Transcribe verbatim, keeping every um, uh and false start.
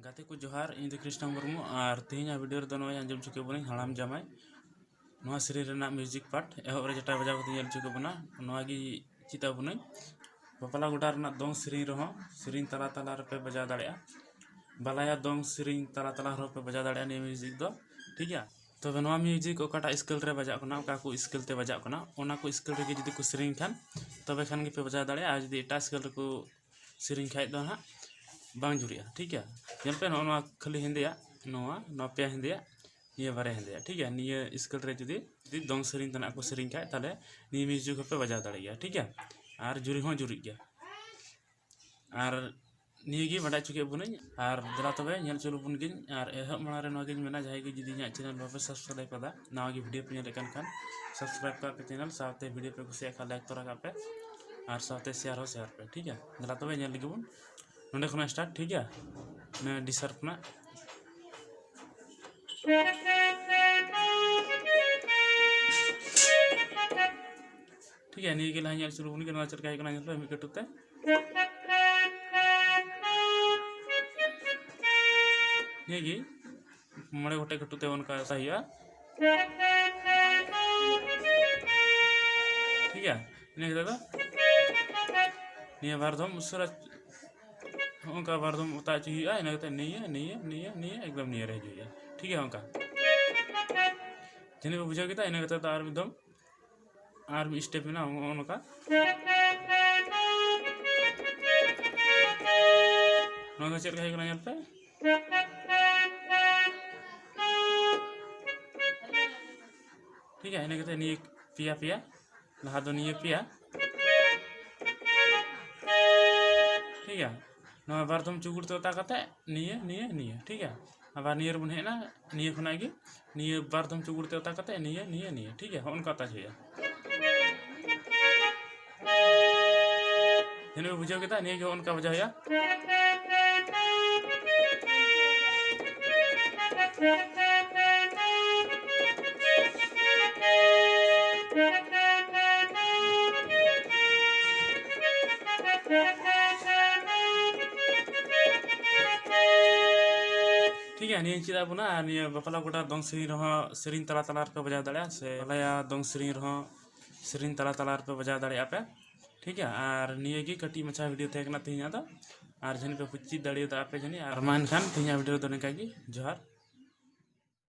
ᱜᱟᱛᱮ ᱠᱚ ᱡᱚᱦᱟᱨ, ᱤᱧ ᱫᱚ ᱠᱨᱤᱥᱱᱟ ᱢᱩᱨᱢᱩ, ᱟᱨ ᱛᱮᱦᱮᱧᱟᱜ ᱵᱷᱤᱰᱤᱭᱳ ᱨᱮᱫᱚ ᱱᱚᱜᱼᱚᱭ ᱟᱸᱡᱚᱢ ᱦᱚᱪᱚ ᱠᱮᱫ ᱵᱚᱱᱟᱹᱧ ᱦᱟᱲᱟᱢ ᱡᱟᱶᱟᱭ᱾ ᱱᱚᱣᱟ ᱥᱮᱨᱮᱧ ᱨᱮᱱᱟᱜ ᱢᱤᱭᱩᱡᱤᱠ ᱯᱟᱨᱴ ᱮᱦᱚᱵ ᱨᱮ ᱡᱮᱴᱟ ᱵᱟᱡᱟᱣ ᱠᱟᱛᱮ ᱧᱮᱞ ᱦᱚᱪᱚ ᱠᱮᱫ ᱵᱚᱱᱟ, ᱱᱚᱣᱟ ᱜᱮ ᱪᱮᱫ ᱟᱵᱚᱱᱟᱹᱧ᱾ ᱵᱟᱯᱞᱟ ᱜᱚᱰᱟ ᱨᱮᱱᱟᱜ ᱫᱚᱝ ᱥᱮᱨᱮᱧ ᱨᱮᱦᱚᱸ ᱥᱮᱨᱮᱧ ᱛᱟᱞᱟ ᱛᱟᱞᱟ ᱨᱮᱯᱮ ᱵᱟᱡᱟᱣ ᱫᱟᱲᱮᱭᱟᱜᱼᱟ᱾ ᱵᱟᱞᱟᱭᱟ ᱫᱚᱝ ᱥᱮᱨᱮᱧ ᱛᱟᱞᱟ ᱛᱟᱞᱟ ᱨᱮᱦᱚᱸ ᱯᱮ ᱵᱟᱡᱟᱣ ᱫᱟᱲᱮᱭᱟᱜᱼᱟ ᱱᱤᱭᱟᱹ ᱢᱤᱭᱩᱡᱤᱠ ᱫᱚ, ᱴᱷᱤᱠ ᱜᱮᱭᱟ᱾ ᱛᱚᱵᱮ ᱱᱚᱣᱟ ᱢᱤᱭᱩᱡᱤᱠ ᱚᱠᱟᱴᱟᱜ ᱥᱠᱮᱞ ᱨᱮ ᱵᱟᱡᱟᱜ ᱠᱟᱱᱟ, ᱚᱠᱟ ᱠᱚ ᱥᱠᱮᱞ ᱛᱮ ᱵᱟᱡᱟᱜ ᱠᱟᱱᱟ, ᱚᱱᱟ ᱠᱚ ᱥᱠᱮᱞ ᱨᱮᱜᱮ ᱡᱩᱫᱤ ᱠᱚ ᱥᱮᱨᱮᱧ ᱠᱷᱟᱱ, ᱛᱚᱵᱮ ᱠᱷᱟᱱ ᱜᱮᱯᱮ ᱵᱟᱡᱟᱣ ᱫᱟᱲᱮᱭᱟᱜᱼᱟ᱾ ᱟᱨ ᱡᱩᱫᱤ ᱮᱴᱟᱜ ᱥᱠᱮᱞ ᱨᱮᱠᱚ ᱥᱮᱨᱮᱧ ᱠᱷᱟᱡ ᱫᱚ ᱱᱟᱦᱟᱜ ᱵᱟᱝ ᱡᱩᱨᱤᱜᱼᱟ, ᱴᱷᱤᱠ ᱜᱮᱭᱟ᱾ ᱧᱮᱞ ᱯᱮ, ᱱᱚᱜᱼᱚ ᱱᱚᱣᱟ ᱠᱷᱟᱹᱞᱤ ᱦᱮᱸᱫᱮᱭᱟᱜ, ᱱᱚᱣᱟ, ᱱᱚᱣᱟ ᱯᱮᱭᱟ ᱦᱮᱸᱫᱮᱭᱟᱜ, ᱱᱤᱭᱟᱹ ᱵᱟᱨᱭᱟ ᱦᱮᱸᱫᱮᱭᱟᱜ, ᱴᱷᱤᱠ ᱜᱮᱭᱟ᱾ ᱱᱤᱭᱟᱹ ᱥᱠᱮᱞ ᱨᱮ ᱡᱩᱫᱤ, ᱡᱩᱫᱤ ᱫᱚᱝ ᱥᱮᱨᱮᱧ ᱛᱮᱱᱟᱜ ᱠᱚ ᱥᱮᱨᱮᱧ ᱠᱷᱟᱡ, ᱛᱟᱦᱞᱮ ᱱᱤᱭᱟᱹ ᱢᱤᱭᱩᱡᱤᱠ ᱦᱚᱸᱯᱮ ᱵᱟᱡᱟᱣ ᱫᱟᱲᱮᱭᱟᱜ ᱜᱮᱭᱟ, ᱴᱷᱤᱠ ᱜᱮᱭᱟ᱾ ᱟᱨ ᱡᱩᱨᱤ ᱦᱚᱸ ᱡᱩᱨᱤᱜ ᱜᱮᱭᱟ᱾ ᱟᱨ ᱱᱤᱭᱟᱹ ᱜᱮ ᱵᱟᱰᱟᱭ ᱦᱚᱪᱚ ᱠᱮᱫ ᱵᱚᱱᱟᱹᱧ᱾ ᱟᱨ ᱫᱮᱞᱟ ᱛᱚᱵᱮ ᱧᱮᱞ ᱦᱚᱪᱚ ᱞᱮᱵᱚᱱ ᱜᱤᱧ᱾ ᱟᱨ ᱮᱦᱚᱵ ᱢᱟᱲᱟᱝ ᱨᱮ ᱱᱚᱣᱟ ᱜᱤᱧ ᱢᱮᱱᱟ, ᱡᱟᱦᱟᱸᱭ ᱜᱮ ᱡᱩᱫᱤ ᱤᱧᱟᱹᱜ ᱪᱮᱱᱮᱞ ᱵᱟᱯᱮ ᱥᱟᱵᱥᱠᱨᱟᱭᱤᱵ ᱠᱟᱫᱟ, ᱱᱟᱣᱟ ᱜᱮ ᱵᱷᱤᱰᱤᱭᱳ ᱯᱮ ᱧᱮᱞᱮᱫ ᱠᱟᱱ ᱠᱷᱟᱱ, ᱥᱟᱵᱥᱠᱨᱟᱭᱤᱵ ᱠᱟᱜ ᱯᱮ ᱪᱮᱱᱮᱞ, ᱥᱟᱶᱛᱮ ᱵᱷᱤᱰᱤᱭᱳ ᱯᱮ ᱠᱩᱥᱤᱭᱟᱜ ᱠᱷᱟᱱ ᱞᱟᱭᱤᱠ ᱛᱚᱨᱟ ᱠᱟᱜ ᱯᱮ, ᱟᱨ ᱥᱟᱶᱛᱮ ᱥᱮᱭᱟᱨ ᱦᱚᱸ ᱥᱮᱭᱟᱨ ᱯᱮ, ᱴᱷᱤᱠ ᱜᱮᱭᱟ᱾ ᱫᱮᱞᱟ ᱛᱚᱵᱮ ᱧᱮᱞ ᱞᱮᱜᱮ ᱵᱚᱱ ᱱᱚᱸᱰᱮ ᱠᱷᱚᱱᱟᱜ ᱥᱴᱟᱨᱴ, ᱴᱷᱤᱠ ᱜᱮᱭᱟ, ᱚᱱᱟ ᱰᱤ ᱥᱟᱨᱯ ᱠᱷᱚᱱᱟᱜ᱾ ᱴᱷᱤᱠ ᱜᱮᱭᱟ, ᱱᱤᱭᱟᱹ ᱜᱮ ᱞᱟᱦᱟ ᱧᱮᱞ ᱦᱚᱪᱚ ᱞᱮᱵᱚᱱ ᱜᱮ, ᱱᱚᱣᱟ ᱪᱮᱫ ᱞᱮᱠᱟ ᱦᱩᱭᱩᱜ ᱠᱟᱱᱟ ᱧᱮᱞ ᱯᱮ ᱢᱤᱫ ᱠᱟᱹᱴᱩᱵ ᱛᱮ᱾ ᱱᱤᱭᱟᱹ ᱜᱮ ᱢᱚᱬᱮ ᱜᱚᱴᱮᱡ ᱠᱟᱹᱴᱩᱵ ᱛᱮ ᱚᱱᱠᱟ ᱥᱟᱦ ᱦᱩᱭᱩᱜᱼᱟ᱾ ᱴᱷᱤᱠ ᱜᱮᱭᱟ, ᱤᱱᱟᱹ ᱠᱟᱛᱮ ᱫᱚ ᱱᱤᱭᱟᱹ ᱵᱟᱨ ᱫᱷᱚᱢ ᱩᱥᱟᱹᱨᱟ ᱦᱚᱸᱜᱼᱚ ᱱᱚᱝᱠᱟ ᱵᱟᱨ ᱫᱷᱚᱢ ᱚᱛᱟ ᱦᱚᱪᱚ ᱦᱩᱭᱩᱜᱼᱟ᱾ ᱤᱱᱟᱹ ᱠᱟᱛᱮ ᱱᱤᱭᱟᱹ, ᱱᱤᱭᱟᱹ, ᱱᱤᱭᱟᱹ, ᱱᱤᱭᱟᱹ, ᱮᱠᱫᱚᱢ ᱱᱤᱭᱟᱹ ᱨᱮ ᱦᱤᱡᱩᱜ ᱦᱩᱭᱩᱜᱼᱟ᱾ ᱴᱷᱤᱠ ᱜᱮᱭᱟ, ᱚᱱᱠᱟ ᱡᱟᱹᱱᱤᱡ ᱯᱮ ᱵᱩᱡᱷᱟᱹᱣ ᱠᱮᱫᱟ᱾ ᱤᱱᱟᱹ ᱠᱟᱛᱮ ᱫᱚ ᱟᱨ ᱢᱤᱫ ᱫᱷᱚᱢ, ᱟᱨ ᱢᱤᱫ ᱥᱴᱮᱯ ᱢᱮᱱᱟᱜᱼᱟ, ᱱᱚᱜᱼᱚ ᱱᱚᱝᱠᱟ᱾ ᱱᱚᱣᱟ ᱫᱚ ᱪᱮᱫ ᱞᱮᱠᱟ ᱦᱩᱭᱩᱜ ᱠᱟᱱᱟ ᱧᱮᱞ ᱯᱮ᱾ ᱴᱷᱤᱠ ᱜᱮᱭᱟ, ᱤᱱᱟᱹ ᱠᱟᱛᱮ ᱱᱤᱭᱟᱹ ᱯᱮᱭᱟ ᱯᱮᱭᱟ, ᱞᱟᱦᱟ ᱫᱚ ᱱᱤᱭᱟᱹ ᱯᱮᱭᱟ, ᱴᱷᱤᱠ ᱜᱮᱭᱟ᱾ ᱱᱚᱣᱟ ᱵᱟᱨ ᱫᱷᱚᱢ ᱪᱩᱜᱩᱲ ᱛᱮ ᱚᱛᱟ ᱠᱟᱛᱮ ᱱᱤᱭᱟᱹ, ᱱᱤᱭᱟᱹ, ᱱᱤᱭᱟᱹ, ᱴᱷᱤᱠ ᱜᱮᱭᱟ᱾ ᱟᱵᱟᱨ ᱱᱤᱭᱟᱹ ᱨᱮᱵᱚᱱ ᱦᱮᱡ ᱮᱱᱟ, ᱱᱤᱭᱟᱹ ᱠᱷᱚᱱᱟᱜ ᱜᱮ ᱱᱤᱭᱟᱹ ᱵᱟᱨ ᱫᱷᱚᱢ ᱪᱩᱜᱩᱲ ᱛᱮ ᱚᱛᱟ ᱠᱟᱛᱮ ᱱᱤᱭᱟᱹ, ᱱᱤᱭᱟᱹ, ᱱᱤᱭᱟᱹ, ᱴᱷᱤᱠ ᱜᱮᱭᱟ᱾ ᱦᱚᱸᱜᱼᱚ ᱱᱚᱝᱠᱟ ᱚᱛᱟ ᱦᱩᱭᱩᱜᱼᱟ᱾ ᱡᱟᱹᱱᱤᱡ ᱯᱮ ᱵᱩᱡᱷᱟᱹᱣ ᱠᱮᱫᱟ, ᱱᱤᱭᱟᱹ ᱜᱮ ᱦᱚᱸᱜᱼᱚ ᱱᱚᱝᱠᱟ ᱵᱟᱡᱟᱣ ᱦᱩᱭᱩᱜᱼᱟ᱾ ᱴᱷᱤᱠ ᱜᱮᱭᱟ, ᱱᱤᱭᱟᱹᱧ ᱪᱮᱫ ᱟᱵᱚᱱᱟ᱾ ᱟᱨ ᱱᱤᱭᱟᱹ ᱵᱟᱯᱞᱟ ᱜᱚᱰᱟ ᱫᱚᱝ ᱥᱮᱨᱮᱧ ᱨᱮᱦᱚᱸ ᱥᱮᱨᱮᱧ ᱛᱟᱞᱟ ᱛᱟᱞᱟ ᱨᱮᱯᱮ ᱵᱟᱡᱟᱣ ᱫᱟᱲᱮᱭᱟᱜᱼᱟ, ᱥᱮ ᱵᱟᱞᱟᱭᱟ ᱫᱚᱝ ᱥᱮᱨᱮᱧ ᱨᱮᱦᱚᱸ ᱥᱮᱨᱮᱧ ᱛᱟᱞᱟ ᱛᱟᱞᱟ ᱨᱮᱯᱮ ᱵᱟᱡᱟᱣ ᱫᱟᱲᱮᱭᱟᱜᱼᱟ ᱯᱮ᱾ ᱴᱷᱤᱠ ᱜᱮᱭᱟ, ᱟᱨ ᱱᱤᱭᱟᱹ ᱜᱮ ᱠᱟᱹᱴᱤᱡ ᱢᱟᱪᱷᱟ ᱵᱷᱤᱰᱤᱭᱳ ᱛᱟᱦᱮᱸ ᱠᱟᱱᱟ ᱛᱮᱦᱮᱧᱟᱜ ᱫᱚ᱾ ᱟᱨ ᱡᱟᱹᱱᱤᱡ ᱯᱮ ᱪᱮᱫ ᱫᱟᱲᱮᱭᱟᱫᱟ ᱟᱯᱮ ᱡᱟᱹᱱᱤᱡ᱾ ᱟᱨ ᱢᱟ ᱮᱱᱠᱷᱟᱱ ᱛᱮᱦᱮᱧᱟᱜ ᱵᱷᱤᱰᱤᱭᱳ ᱨᱮᱫᱚ ᱱᱤᱝᱠᱟ ᱜᱮ᱾ ᱡᱚᱦᱟᱨ᱾